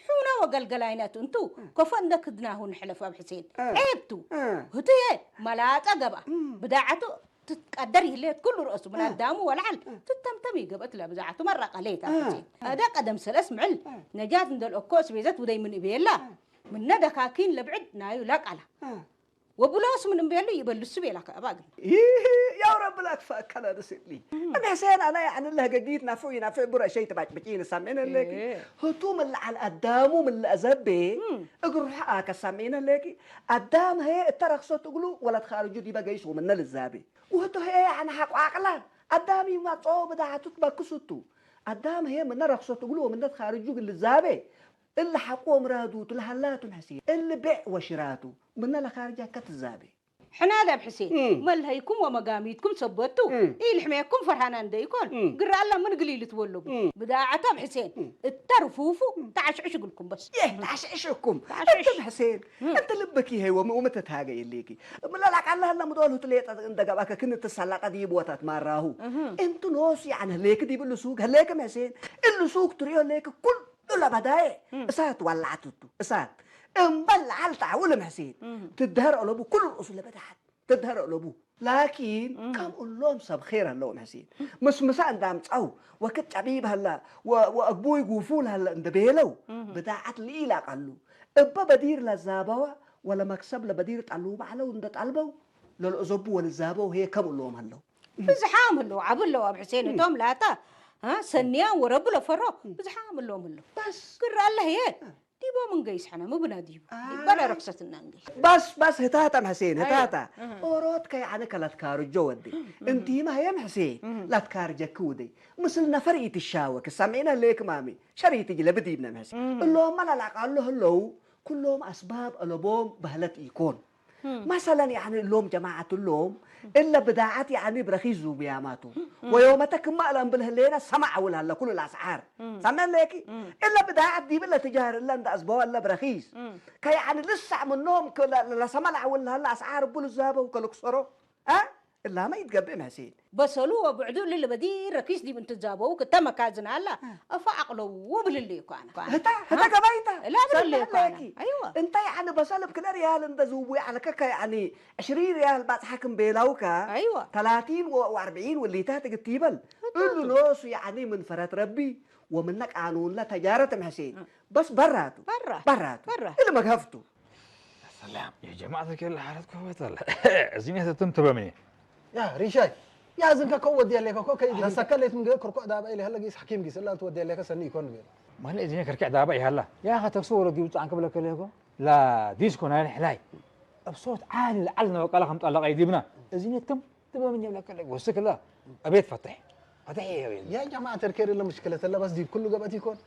ሑነ ወገልገላይነት እንቱ ከፎ እንደ ክድናሁ ንሕለፍ ኣብ ሕሴን እ። ዔብቱ እ። ህቱየ መላጠ ገባ እ። ብዳዓቱ ትትቀደር ይህሌት ኩሉ ርእሱ ምን እ። አዳሙ ወልዓል እ። ትተምተም ይገበት ለብዛዓቱ መራቀሌት እ። ኣብ ሕሴን እ። እደ ቀደም ሰለስ ምዕል እ። ነጃት እንደልኦኮ እስቤዘት ውደይ ምን እቤላ እ። ምነ ደካኪን ለብዕድ ናዩ ላቃላ እ። ወብሎስ ምን እምቤሉ ይበልሱ ቤላ ከእባ ግን ይህ ያው ረብላ ክፈእከለ ንስእሊ እም። እኔ ሴን አና ያዕንለ ህገጊት ናፍዑ ይናፍዕ ቡረ ሸይ ትባጭብጪ ንሳሜን ኣለኪ እህ። ህቱ ምልዓል አዳሙ ምልአ ዘቤ እም። እግሩ ሐኣ ከሳሜን ኣለኪ አዳም ሀየ እተረክሰት እግሉ ወለት ካርጁ ዲበ ገይሱ ምነ ልዛቤ ውህቱ ሀየ ያዕን ሐቋቅላ አዳም ይማጾ ብዳዕቱ ትበክሱቱ አዳም ሀየ ምነ ረክሰት እግሉ ወምነት ካርጁ ግን ልዛቤ እሊ ሐቆ ምራዱ ትልሃላቱ ሕሴን እሊ ቤዕ ወሽራቱ ምነ ለካርጃ ከትዛቤ ሕናድ ኣብ ሕሴን እም። መልሀይኩም ወመጋሚትኩም ሰበቱ እም። ኢልሕሜኩም ፈርሃና እንደይኮን እም። ግራ ኣላ ምን ግሊል ትወለቡ እም። ብዳዓት ኣብ ሕሴን እም። እተርፉፉ እም። ተዓሽዕሽ እግልኩም በስ ይህ ተዓሽዕሽኩም ተዓሽዕሽ። እንትን ሕሴን እም። እንት ልብኪ ሄወ ምኡምት ትሃገ የሌኪ ምላላቅ ኣላህላ ምዶል ሁትሌጠ እንደገባከ ክን ትሳላቀ ዲቦታት ማራሁ እህ። እንት ኖስ ያዕን ህሌክ ዲብሉ ሱግ ህሌክም ሕሴን እሉ ሱግ ትሪዮ ሌክ ኩል እሎ በዳዬ እሳት ዋላዓትቱ እሳት እምበል ለዓል ተዓውልም ሕሴን ትድሀር ኦሎቡ ኩሉ ርእሱ ለበዳዓት ትድሀር ኦሎቡ ላኪን ከም እሎም ሰብ ኼር ኣለዎም ሕሴን ምስምሳ እንዳምጻው ወክድ ጨቢብ ሀላ ወአግቡይ ጉፉል ሀላ እንደ ቤለው ብዳዓት ልኢላቃሉ እበ በዲር ለዛበዋ ወለመክሰብ ለበዲር ጠሉ ባዕለው እንደ ጠልበው ለልኦዘቡ ወልዛበው ሄ ከም እሎም ሀለው ብዝሓም ህልው ዓብ ኣለዉ ኣብ ሕሴን እቶም ላታ አ፣ ሰንያ ወረቡ ለፈሮ ብዝሓም ህልዎም ህልው በስ ግር ኣለህ እየ ዲቦ ምንገይ ስሐና ምብና ዲቡ ዲበለ ረክሰትና እንገይ በስ በስ ህታታ ሕሴን ህታታ ኦሮት ከይ ዓነ ከላትካርጆ ወዲ እንቲማ ህየም ሕሴን ላትካርጀክ ውደይ ምስል ነፈር ኢትሻወክ ሰሚዕና ሌክ ማሚ ሸሪት ጅለ ብዲብነ ሕሴን እሎም መላላቃሎ ህለው ኩሎም አስባብ አለቦም ባህለት ኢኮን መሰለን ያኒ እሎም ጀማዓት እሎም እለ ብዳዓት ያኒ ብረኺስ ዙብያማቱ ወዮመተ ክማ እለ እምብል ህሌነ ሰማዕ ውል ሀለ ኩሉ ለአስዓር ሰመን ሌኪ እለ ብዳዓት ዲብ እለ ትጃህር እለ እንደ አዝበወ እለ ብረኺስ ከያኒ ልሳዕ ምኖም ለሰመል አውል ሀለ አስዓር እቡ ልዛበው ከልክሰሮ አ እላመ ይትገብእ መሕሲን። በሰሉ ወብዕዱ ልልበዲ ረኪስ ዲብ እንትዛበው ክተ መካዝን አላ እፋ አቅለው ብልል እኳ አነ። ህታ ህታ ገባይታ እላ ብልል እኳ አነ። ሰላም ለኪ። አይዋ። እንታይ አነ በሰል ብክለ ሪያል እንደ ዝውቡ ያለከ ከ ያኒ ዕሽሪ ሪያል ባጽሓክም ቤላውካ አይዋ። ተላቲን ወ- ወአርብዒን ወሊታት ግት ይበል እሉ ኖሱ ያኒ ምን ፈረት ረቢ ወምነ ቃኑን ለተጃረት መሕሲን በስ በራቱ በራ። በራቱ በራ። እልመግሀፍቱ ሰላም የጀማዓት ከለ ሓረት ኮበተለ እዚኔ ተትም ትበምኒ ያ ሪሻይ ያ ዝንከ ከው ወዲ ያለከ ኮ ከይ ለሰከ ሌት ምንገ ክርኮ ዳባ ኢለ ሀለ ጊስ ሐኪም ጊስ ላንት ወዲ ያለከ ሰኒ ይኮን ቢል ማለ እዚኔ ከርኪዕ ዳባ ይሃላ ያ ከተክሱ ወረዲ ውጻን ከብለ ከለኮ ላ ዲስኮ ናይ ሕላይ እብ ሶት ዓሊ ለዓል ነበቃላ ከም ጣላቃ ይዲብና እዚኔ ትም ትበምኒ ብለከለ ወስክላ አቤት ፈትሕ ፈትሕ ይሄው ያ ጀማዓ ተርከር ለምሽክለት ለበስ ዲብ ኩሉ ገበት ይኮን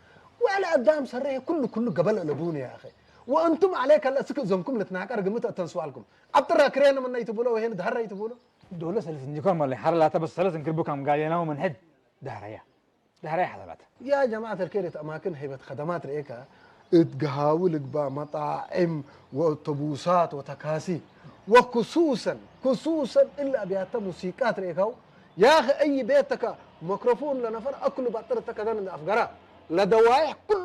ወላ አዳም ሰረ ኩሉ ኩሉ ገበል ለቡን ያ አኺ ወእንቱም عليك لا ስክ ዘምኩም ልትናቀር ግምት አተንስዋልኩም አብጥራ ክሬን መና ይትብሎ ወሄን ዳህራ ይትብሎ ዶለ ሰለስ እንዲኮን ማለት ሐረ ላተ በስ ሰለስ እንክርቡ ከም ጋሌናው መንሐድ ዳህራያ ዳህራያ ሐለላት يا جماعة الخير أماكن هيبة خدمات رئيكا اتقهاوي لقبا مطاعم وأوتوبوسات وتكاسي وخصوصا خصوصا إلا أبيات موسيقات رئيكاو يا أخي أي بيتك ميكروفون لنفر أكل بطرتك غن أفقرا لدوايح كل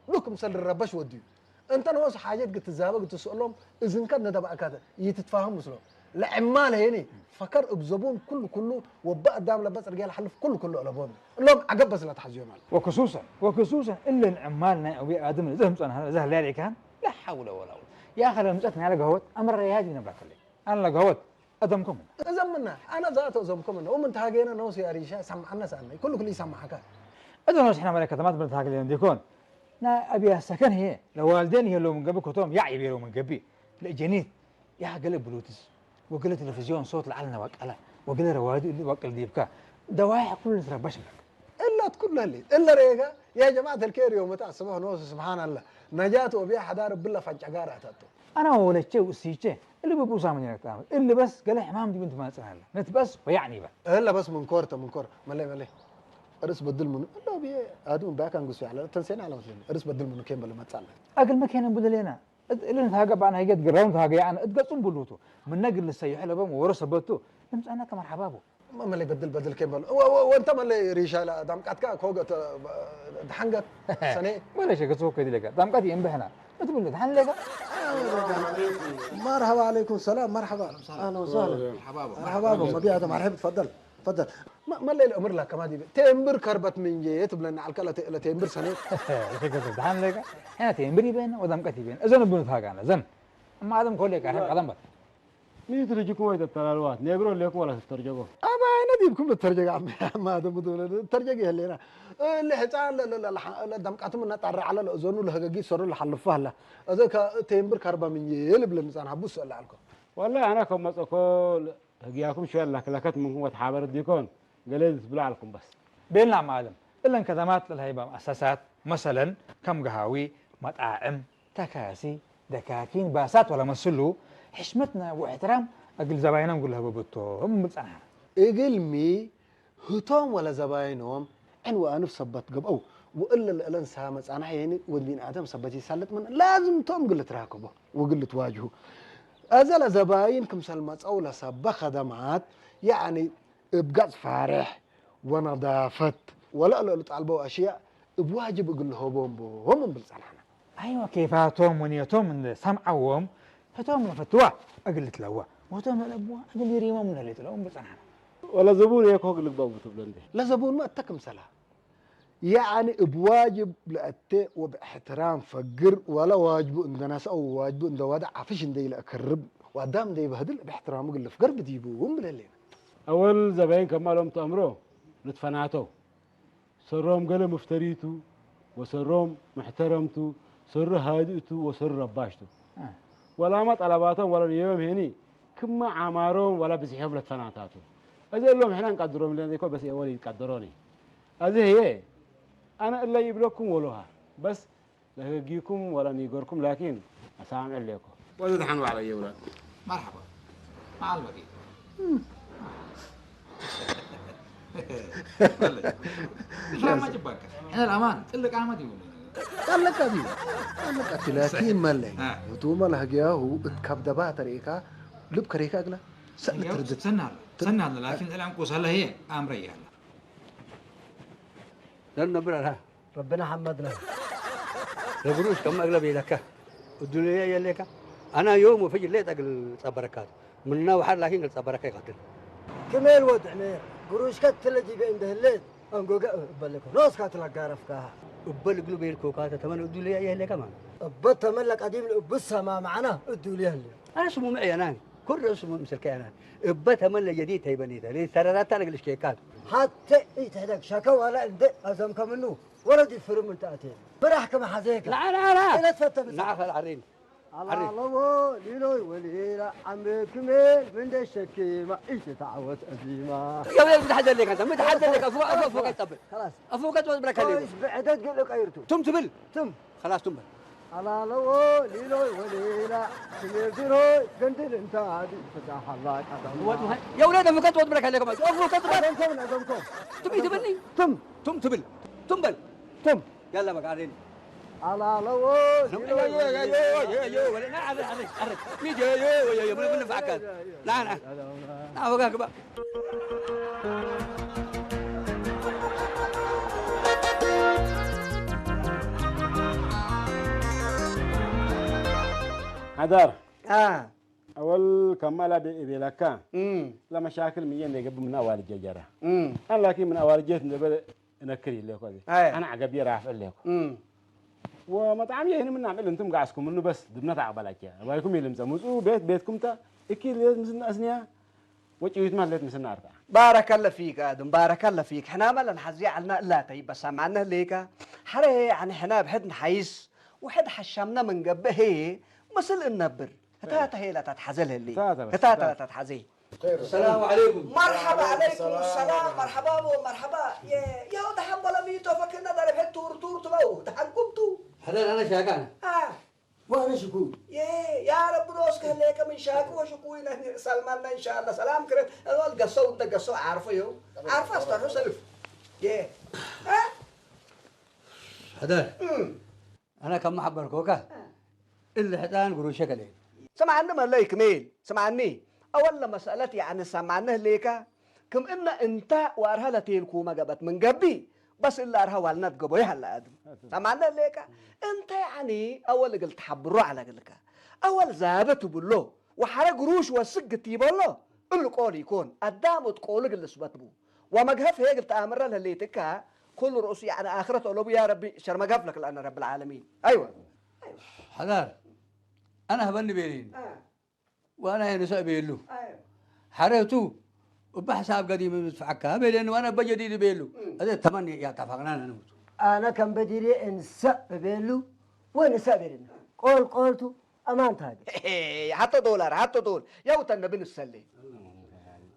لكم سل الربش وديو انت نوس حاجات قد تزابق تسألهم اذن كان ندبأك هذا يتتفاهم مسلو لعمال هيني فكر ابزبون كل كله وبقى دام لبس رجال حلف كل كله على بون اللهم عقب بس لا تحزيهم على وخصوصا وخصوصا الا العمال نا ابي ادم زهم صنها زه لا كان لا حول ولا قوه يا اخي لمزتنا على قهوه امر يا هادي نبرك لي انا لقهوه ادمكم እዘምና ኣነ ዛእቶ እዞምኩም እነ ኡም እንተ ሃገየነ ነውሲ ኣሪሻ ሰማዓነ ሰኣነ ኩሉ ኩሉ ይሰማዓካ እዞ ነውስሕና መለ ከተማት ብንት ሃገለ እንዲኮን ና ኣብያ ሰከን ህየ ለዋልዴን ህየ ሎም ገቢ ኮቶም ያዕ ይቤሎ ምን ገቢ ለእጀኒት ያ ገለ ብሉትስ وقلة تلفزيون صوت العلنة وقلة، وقلة روادي اللي وقل ديبكا. دوايح كل تربش بك. إلا تكون لي، إلا ريقا، يا جماعة الكير يوم تاسبه نوس سبحان الله. نجاة وبيا حدار بلا فجعة قارة تاتو. أنا ولا شيء وسيشة، اللي ببوسا من يرتاح، اللي بس قال حمام دي بنت ما تسأل. نتبس ويعني بقى. إلا بس من كورته، من كورة. ملي، ملي. أرس بدل منه. إلا بيه، أدون باك أنقص على، تنسينا على مثلين. أرس بدل منه كيم بلا ما تسأل. أقل ما كان بدلينا. እለን ሃገ ባን ሃይገት ግራውንት ሃገ ያነ እትገጹም ብሉቱ ምነግር ልሰይሕ ለበም ወሮ ሰበቱ ለምጻና ከመርሓባቡ መመለይ በድል በድል ከበል ወንተ መለይ ሪሻ ላ ዳምቃትካ ኮገ ደሓንገት ሰኔ ወለ ሸገ ጽፎ ከዲ ለጋ ዳምቃት የንብሕና እትብሉ ደሓን ለጋ مرحبا عليكم السلام مرحبا اهلا وسهلا مرحبا مبيعة مرحبا تفضل تفضل ما ما اللي الامر لك كما دي تيمبر كربت من جي تبلنا على الكلا تيمبر سنه شكرا دحان لك انا تيمبر يبين ودم قت يبين اذن بنت هاك انا زن اما ادم كل لك انا قدم بس مين ترجيكم وين التلالوات نيجرو ليكم ولا تترجقوا ابا انا ديبكم بالترجق عم ما ادم دول الترجق يهلينا اللي حصان لا لا لا دم قاتم نطر على الاذن لهجي سر لحلفها لا اذا تيمبر كربه من جي لبلن زان حبس الله عليكم والله انا كم مسكول ህግያኩም ሽወል ላክላከት ምንኩም ወተሓበረ ዲኮን ገለ ዝብላ ኣልኩም በስ ቤልና ማለም እለን ከደማት ለልሃይባ መኣሰሳት መሰለን ከም ገሃዊ መጣዕም ተካሲ ደካኪን ባሳት ወላ መስሉ ሕሽመትና ወእሕትራም እግል ዘባይናም ጉልሀበ ብቶም ምብል ጸናሕና እግልሚ ህቶም ወለ ዘባይኖም ዕን ወአንፍ ሰበት ገብአው ወእለ ለእለን ሳመ ጻናሕ የኒ ወድ ቢን አደም ሰበት ይሳለጥ ምን ላዝም ቶም ግል ትራከቦ ወግል ትዋጅሁ። አዘ ለዘባይን ክምሰል መጸው ለሰበ ከደማት ያኒ እብ ገጽ ፋሬሕ ወነዳፈት ወለእለ ልጣልበው አሽያእ እብ ዋጅብ እግል ለሆቦም ቦም እንብል ጸናሕና። አይወ ኬፋቶም ወንየቶም እንደ ሰምዐዎም ህቶም ለፈትዋ እግል ልትለዋ ወህቶም ለለብዋ እግል ይሪሞም እንደ ልጥለዎም ብጸናሕና። ወለ ዘቡን የኮ እግል ልግበቡ ትብሎ እንዴ? ለዘቡንመ እተ ክምሰላ ያዕኒ እብ ዋጅብ ለአቴ ወብእሕትራም ፈግር ወለ ዋጅቡ እንደ ነስአ ወዋጅቡ እንደ ወደ ዓፍሽ እንደ ኢለአከርብ ወአዳም እንደ ኢበህድል እብ እሕትራሙ እግል ልፍገር ብዲቡ እንብል ህሌነ። አወል ዘበይን ከማ ሎም ተአምሮ ልትፈናተው ሰሮም ገለ ሙፍተሪቱ ወሰሮም ሙሕተረምቱ ሰሩ ሃድእቱ ወሰሩ ረባሽቱ። ወላማ ጠለባቶም ወለ ንየዮም ሄኒ ክመ ዓማሮም ወለ ብዝሒሆም ለትፈናታቱ። እዚ እሎም ሕና እንቀድሮም ኢለን ዘይኮ በስ ኤወል ይቀደሮኒ። እዚ ህየ አነ እለ ይብለኩም ወሎሃ በስ ለህገጊኩም ወለ ኒገርኩም ላኪን አሳምዕ ሌኮ። ወዚ ደሓን ዋዕለ የውላድ። መርሐባ መዓል መጊ ሻማ ጭባካ ሕነ ለአማን ጥልቅ አመት ይውሉ ጠለቀት እዩ ጠለቀት ላኪን መለይ አ። ህቱመ ለህገያሁ እት ከብደባ ተርእካ ልብ ከሬካ እግላ ሰእለ ትርድት ሰናለ ሰናለ ላኪን እላም ቁሰለ ህየ አምረያለ ለነብር አልሃ ረብና ሐመድና። ለግሩሽ ከም መግለብ የለካ። እዱንያ የሌካ። አና ዮም ወፈጅር ሌጠ እግል ጸበረካ። ምና ወሓር ላኪን እግል ጸበረካ ይቀትል። ክሜል ወድ ዕሜር፣ ግሩሽከ ትለ ዲቤ እንደ ህሌት፣ አንጎገ እበልኮ። ኖስካ ትለጋረፍካሃ። እበል እግሉ ቤልኮካ ተተመን እዱንያ የሌካ ማለት። እበ ተመን ለቀዲም እብ ሰማ መዓና እዱንያ ህሌ። አነ ስሙ ምዕየናኒ። ኩር ስሙ ምስልከ ያናኒ። እበ ተመን ለጀዲድ ተይበኒተ። ለተረዳታ ለግልሽ ኬካት። ሐቴ ኢትሕደግ ሸከ ዋላ እንደ አዘምከ ምኑ። ወረድ ፍርም እንተ አቴ ብራሕከ መሓዜከ ላ ላ ላ ኢለ ትፈተ ብዛ ናኸል ዓሪን ዓሪን ኣለዎ ሊሎይ ወሊላ ዓምክሜ ምንደ ሸኪማ ኢትተዓወት እዚማ የውለ ምትሓት ዘለካ እንተ ምትሓት ዘለካ ፉ ኣፎ ፎ ቀይጠብል خلاص ኣፎ ቀጥ ወጥ ብለካ ለይ ኮይስ ብዕደት ገለ ቀይርቱ ቱም ትብል ትም خلاص ቱም በል ኣላለዎ ሊሎይ ወሊላ ክሜ ድሮይ ገንድል እንተ ኣዲ ፍታሓላ ቀደም የውለ ደም ቀጥ ወጥ ብለካ ለይ ከማ ኣፎ ቀጥ ወጥ ቀደምኮም ቀደምኮም ቱም ትብልኒ ትም ቱም ትብል ቱም በል ቱም ያላ በቃ አሬን አላለዎ حدار. آه. أول كمال أبي لك. مم. لا مشاكل مية نجيب من أول ججرة. مم. أنا لكن من أول جيت نبي እነክር ኢለ እኮ እዚ። ኣየ። ኣነ ዓገብየ ራፍዕ ኢለ እኮ። እም። ወመጥዓም የህን ምን ናዕምል እንቱም ጋዕስኩም እኑ በስ ድብነት ኣቕበላኪያ። ባይኩም ይልምፀ ምፁ ቤት ቤትኩም ተ እኪ ሌት ምስና ኣስኒያ ወጭዊት ማለት ምስና ኣርታ። ባረከለ ፊክ ኣድም ባረከለ ፊክ ሕና መለን ሓዚ ዓልና እላተይ በሳማነ ሌካ ሓረ ዓነ ሕና ብሕድ ንሓይስ ውሕድ ሓሻምና መንገብእ ሄ ምስል እነብር እታ ተሄላ እታ ትሓዘ ለሊ። እታ ተበስ-፣ እታ እታ እታ ትሓዘ። السلام عليكم. مرحبا عليكم السلام، مرحبا بو، مرحبا. يا، يا ود حنبل ميتو فكنا دار بحد تور تور تبو، تحنكم تو. هذا أنا شاكان. آه. وأنا شكوي. يا، يا رب نوس كان ليك من شاكو وشكوي نحن سلمان إن شاء الله. سلام كريم. أنا قصو أنت قصو عارفه يو. عارفه أستاذ سلف. يا. ها؟ حدار. أنا كم محبر كوكا. اللي حدان قروشك عليه. سمعني ما ليك ميل. سمعني. أول مسألة يعني سمعناه ليك. كم إن أنت وأرها لتيل كوما قبت من قبي. بس إلا أرها والنت قبو يهلا آدم. سمعناه ليك. أنت يعني أول قلت حبرو على قلك. أول زابت بلو. وحرق روش وسق تيبلو. اللي قول يكون. أدام وتقول قل سبت بو. ومقهف هيك تأمر لها اللي تكا. كل رؤوس يعني آخرة أولو يا ربي شر مقهف لك لأن رب العالمين. أيوة. حلال. أنا هبني بيلين. آه. وأنا هنا سأبيلو. أيوة. حريتو. وبحساب قديم يدفعك. بيلين وأنا بجديد بيلو. مم. هذا تمني يا تفقنا نموت. ኣነ ከም በዲሬ እንሰእ እቤሉ ወንሰእ ቤልና ቆልቆልቱ ኣማንታ ሃገር። حتى دولار، حتى دول. يا وتن بن السلي.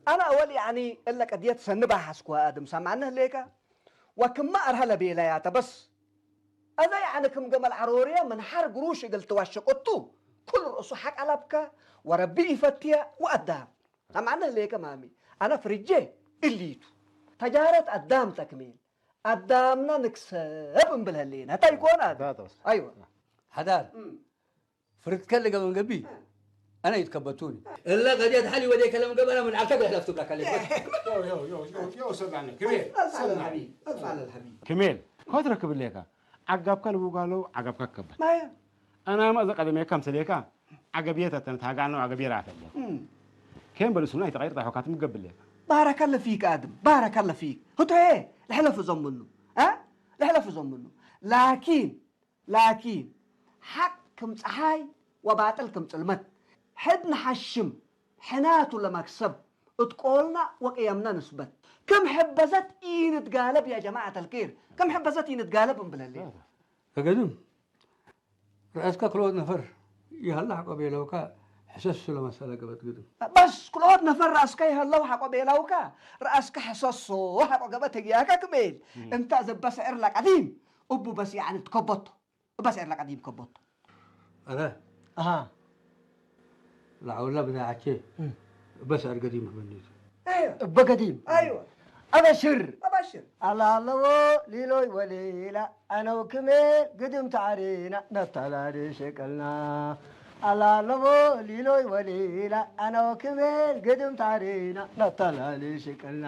أنا أول يعني إلا قد يتسنبها حسكوا آدم سمعناه ليك. وكما أرهل بيلاياتا بس. أذا يعني كم قمل عروريا من حر قروش قلت واشقطو. كل رؤسو حق علبك وربي يفتيا وأدام. أم عنه ليك مامي. أنا فرجي الليتو. تجارة أدام تكميل. أدامنا نكسب نبلها لينا. هتا يكون هذا. لا، بس. أيوة. حدار. مم. فرد كل قبل قبي. أنا يتكبتوني. إلا قد يتحلي وديك لما قبل من عكب يحلفتو بلا كلمة. يو، يو، يو، يو، يو، سمعني. كبير. ألف على سمعني. الحبيب. ألف على الحبيب. كميل، هو تركب ليك. عقبك الوقالو، عقبك كبت. ما هي؟ أنا ما أذكر ما كم سليكا. عقبية تنتهاقان وعقبية رافع ليك. مم. كم بلسونا يتغير طاحو كاتم قبل ليك. بارك الله فيك آدم، بارك الله فيك. هو تو إيه؟ لحلف زمنه. ها؟ لحلف زمنه. لكن ላኪን፣ ሓቅ ክም ጸሓይ ወባጥል ክም ጽልመት፣ ሕድ ንሓሽም፣ ሕናቱ ለመክሰብ፣ እት ቆልና ወቅየምነ ንስበት። ክም ሕበዘት ኢንትጋለብ ያ ጀማዐት አልኬር፣ ክም ሕበዘት ኢንትጋለብ እምብለሌ። ከገድም፣ ረአስከ ክልኦት ነፈር ይሃላ ሐቆ ቤለውካ፣ ሕሰሱ ለመሰለ ገበት ግድም። በስ፣ ክልኦት ነፈር ረአስከ ይሃለው ሐቆ ቤለውካ፣ ረአስከ ሕሰሶ ሐቆ ገበት ህግያከ ክሜል። እም። እንተ ዘበ ስዕር ለቀዲም፣ እቡ በስ ያዕኒ ትከበቶ። እበ ስዕር ለቀዲም ከቦት። አረ። አሃ። ለዐውላ ብዳዓቼ። እም። እበ ስዕር ገዲም ክበኒቱ። አይወ። እበ ገዲም። አይወ። አበሽር። አበሽር። አላለቦ ሊሎይ ወሊላ አነው ክሜ ግድም ተዓሪና ነተላሊ ሽቅልና። አላለቦ ሊሎይ ወሊላ አነው ክሜ ግድም ተዓሪና ነተላሊ ሽቅልና።